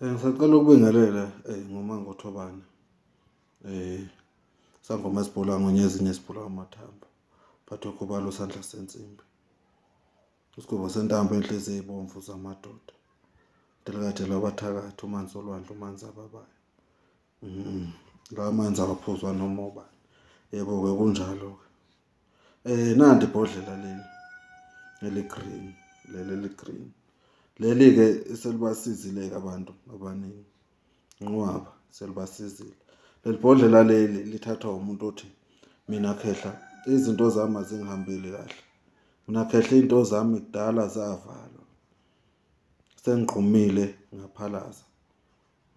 Ngisacela ukubingelela ngoMangothobana. Sangoma esibhula ngonyezi nesibhula amathambo. Phathwa khubalo sandla sensimbi. Isigubo sentambo enhliziyo ibomvu zamadoda. Delikade labathakathi umanzi olwandle umanzi ababayo. Lawa manzi awaphuzwa noma ubani. Yebo-ke kunjalo-ke. Nanti ibhodlela leli eli-green, leli eli-green. Leli-ke selibasizile-ke abantu abaningi. Inqwaba selibasizile. Leli bhodlela leli lithathwa umuntu othi mina khehla izinto zami azingihambeli kahle. Mina khehla iy'nto zami kudala zavalwa. Sengigqumile ngaphalaza,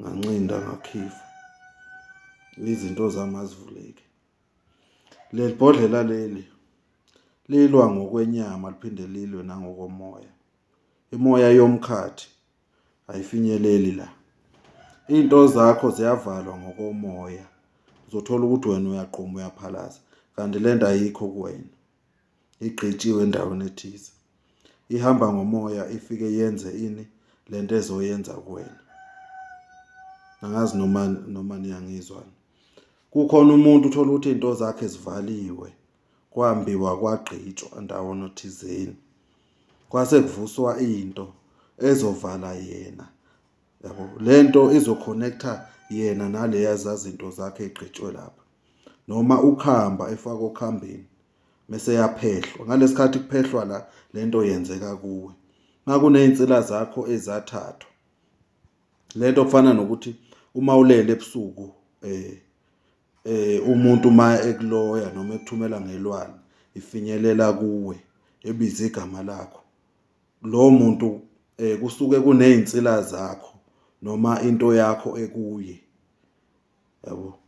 ngancinda ngakhifa. Izinto zami azivuleki. Leli bhodlela leli lilwa ngokwenyama liphinde lilwe nangokomoya. Imoya yomkhathi ayifinyeleli la. Iy'nto zakho ziyavalwa ngokomoya. Uzothola ukuthi wena uyagquma uyaphalaza kanti le nto ayikho kuwena. Igqitshiwe endaweni ethize. Ihamba ngomoya ifike yenze ini le nto ezoyenza kuwena. Angazi noma niyangizwa. Kukhona umuntu uthola ukuthi iy'nto zakhe zivaliwe, kwambiwa kwagqitshwa ndawana thizeni. Kwase kuvuswa into ezovala yena. Yabo, lento izo-connect-a yena naleya zazinto zakhe egqitshwe lapha. Noma ukhamba efakwa okhambeni mese yaphehlwa. Ngalesikhathi kuphehlwa la lento yenzeka kuwe. Makuney'nsila zakho ezathathwa. Lento kufana nokuthi uma ulele ebusuku umuntu uma ekuloya noma ekuthumela ngelwane ifinyelela kuwe ebiza igama lakho. Lowo muntu kusuke kuney'nsila zakho noma into yakho ekuye. Yabo.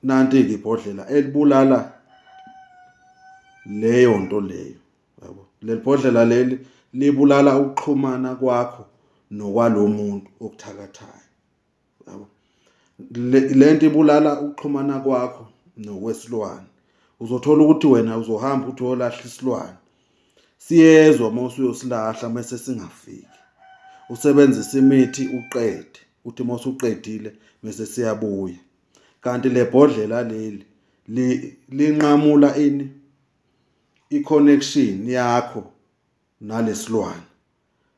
Nanti-ke ibhodlela elibulala leyo nto leyo. Yabo. Leli bhodlela leli libulala ukuxhumana kwakho nokwalo muntu okuthakathayo. Yabo. Lento ibulala ukuxhumana kwakho nokwesilwane. Uzothola ukuthi wena uzohamba uthi uyolahla isilwane. Siyezwa uma usuyosilahla mase singafiki. Usebenzisa imithi uqede, uthi uma usuqedile mase siyabuya. Kanti le bhodlela leli linqamula ini i-connection yakho nalesilwane.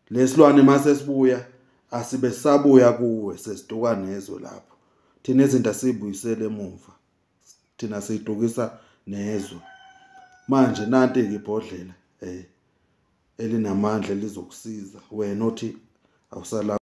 Lesilwane mase sibuya asibe sabuya kuwe, sesiduka nezwe lapho. Thina izinto asibuyisele emuva. Thina siyidukisa nezwe. Manje nanti-ke ibhodlela elinamandla lizokusiza wena othi awusala.